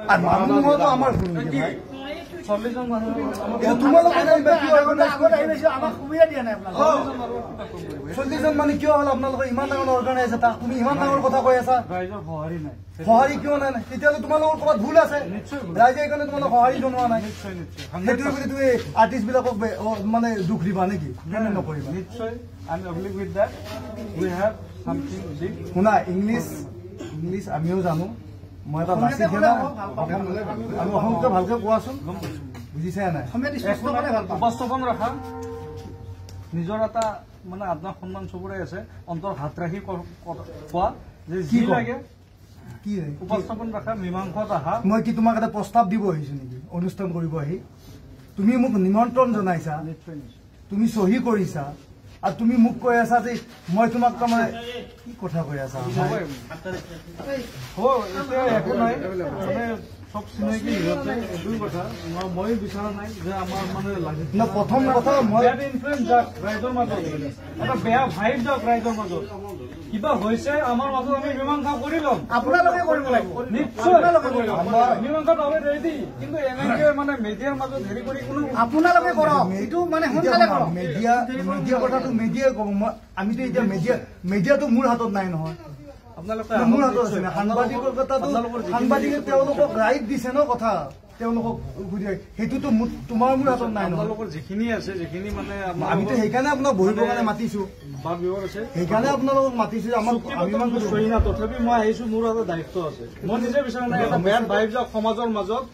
মানুহ আমাৰ 40জন মানুহ কিয় হ'ল? আপোনালোকৰ ইমান ডাঙৰ অৰ্গেনাইজ এটা, তুমি ইমান ডাঙৰ কথা কৈ আছা, সঁহাৰি কিয় নাই? তেতিয়াহ'লে তোমালোকৰ ক'ৰবাত ভুল আছে, ৰাইজে সেইকাৰণে তোমালোক সঁহাৰি জনোৱা নাই। সেইটো বুলি তুমি আৰ্টিষ্ট বিলাকক মানে দুখ দিবা নেকি? নকৰিবা। শুনা, ইংলিছ ইংলিছ আমিও জানো, মই এটা লাচিত সেনা, আমি অসমীয়া ভালকে কোৱাচোন, বুজিছা নাই? উপস্থাপন ৰখা নিজৰ এটা মানে আত্মসন্মান চবৰে আছে, অন্তৰ হাত ৰাখি কোৱা যে যি লাগে কি উপস্থাপন ৰখা, মীমাংসাত আহা। মই কি তোমাক এটা প্ৰস্তাৱ দিব আহিছো নেকি অনুষ্ঠান কৰিব আহি? তুমি মোক নিমন্ত্ৰণ জনাইছা, তুমি চহী কৰিছা, আৰু তুমি মোক কৈ আছা যে মই তোমাক তাৰমানে কি কথা কৈ আছা? এতিয়া একো নাই, মানে চব চিনাকি সিহঁতে, এইটোৱে কথা মই বিচৰা নাই যে আমাৰ মানে ন প্ৰথম কথা মই ইনফ্লুৱেঞ্চ যাওক ৰাইজৰ মাজত, এটা বেয়া ভাইব যাওক ৰাইজৰ মাজত। কিবা হৈছে আমাৰ মাজত, আমি মীমাংসা কৰি ল'ম, আপোনালোকে কৰিব লাগিব, নিশ্চয় মীমাংসাত আমি ৰেডি। কিন্তু এনেকে মানে মিডিয়াৰ মাজত হেৰি কৰি কোনো আপোনালোকে কৰক, এইটো মানে সোনকালে কৰক। মিডিয়া মিডিয়া কথাটো মিডিয়াই ক'ব, মই আমিতো এতিয়া মিডিয়া মিডিয়াটো মোৰ হাতত নাই নহয়, আপোনালোকে মোৰ হাতত আছে। সাংবাদিকৰ কথাটো, সাংবাদিকে তেওঁলোকক ৰাইট দিছে ন কথা, তেওঁলোকক সুধি, সেইটোতো তোমাৰ মোৰ হাতত নাই। আপোনালোকৰ যিখিনি আছে, যিখিনি মানে আমিতো সেইকাৰণে আপোনাক বহিবৰ কাৰণে মাতিছো, সেইকাৰণে আপোনালোকক মাতিছো। আমাক তথাপি মই আহিছো, মোৰ এটা দায়িত্ব আছে, মই নিজে বিচৰা নাই এটা বেয়া ভাইব যাওক সমাজৰ মাজত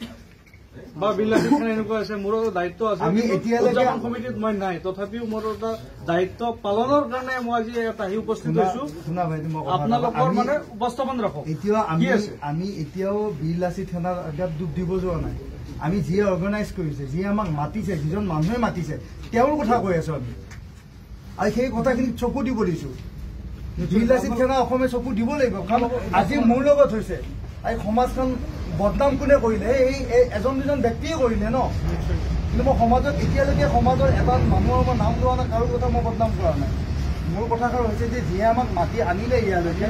বা বিলাসী এনেকুৱা আছে, মোৰ এটা দায়িত্ব আছে। আমি এতিয়ালৈকে সমিতিত মই নাই, তথাপিও মোৰ এটা দায়িত্ব পালনৰ কাৰণে মই আজি ইয়াত আহি উপস্থিত হৈছো। আপোনালোকৰ মানে উপস্থাপন ৰাখক। এতিয়া আমি এতিয়াও বীৰ লাচিত সেনাৰ আগত দুখ দিব যোৱা নাই। আমি যিয়ে অৰ্গেনাইজ কৰিছে, যিয়ে আমাক মাতিছে, যিজন মানুহে মাতিছে, তেওঁৰ কথা কৈ আছো আমি, আৰু সেই কথাখিনিত চকু দিব দিছো। বীৰ লাচিত সেনা অসমে চকু দিব লাগিব, কাৰণ আজি মোৰ লগত হৈছে, এই সমাজখন বদনাম কোনে কৰিলে? এই এজন দুজন ব্যক্তিয়ে কৰিলে ন। কিন্তু মই সমাজত এতিয়ালৈকে সমাজৰ এটা মানুহৰ মই নাম লোৱা নাই, কাৰো কথা মই বদনাম কৰা নাই। মোৰ কথাষাৰ হৈছে যে যিয়ে আমাক মাতি আনিলে ইয়ালৈকে,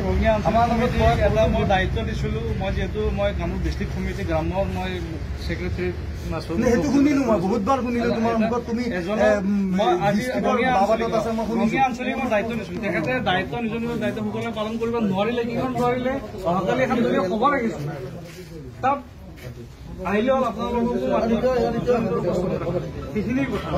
আমাৰ লগত এটা মই দায়িত্ব দিছিলো, মই যিহেতু মই কামৰূপ ডিষ্ট্ৰিক্ট সমিতি গ্ৰাম্যৰ মই ছেক্ৰেটাৰী। সেইটো শুনিলো মই, বহুতবাৰ শুনিলো তোমাৰ মুখত, তুমি ৰঙিয়া আঞ্চলিক মই দায়িত্ব দিছিলো, তেখেতে দায়িত্ব নিজৰ নিজৰ দায়িত্ব সকলোৱে পালন কৰিব নোৱাৰিলে, কিখন নোৱাৰিলে অহাকালি এখন দলীয় সভা ৰাখিছো, তাত আহিলে হ'ল আপোনালোককো মাতি, সেইখিনি কথা।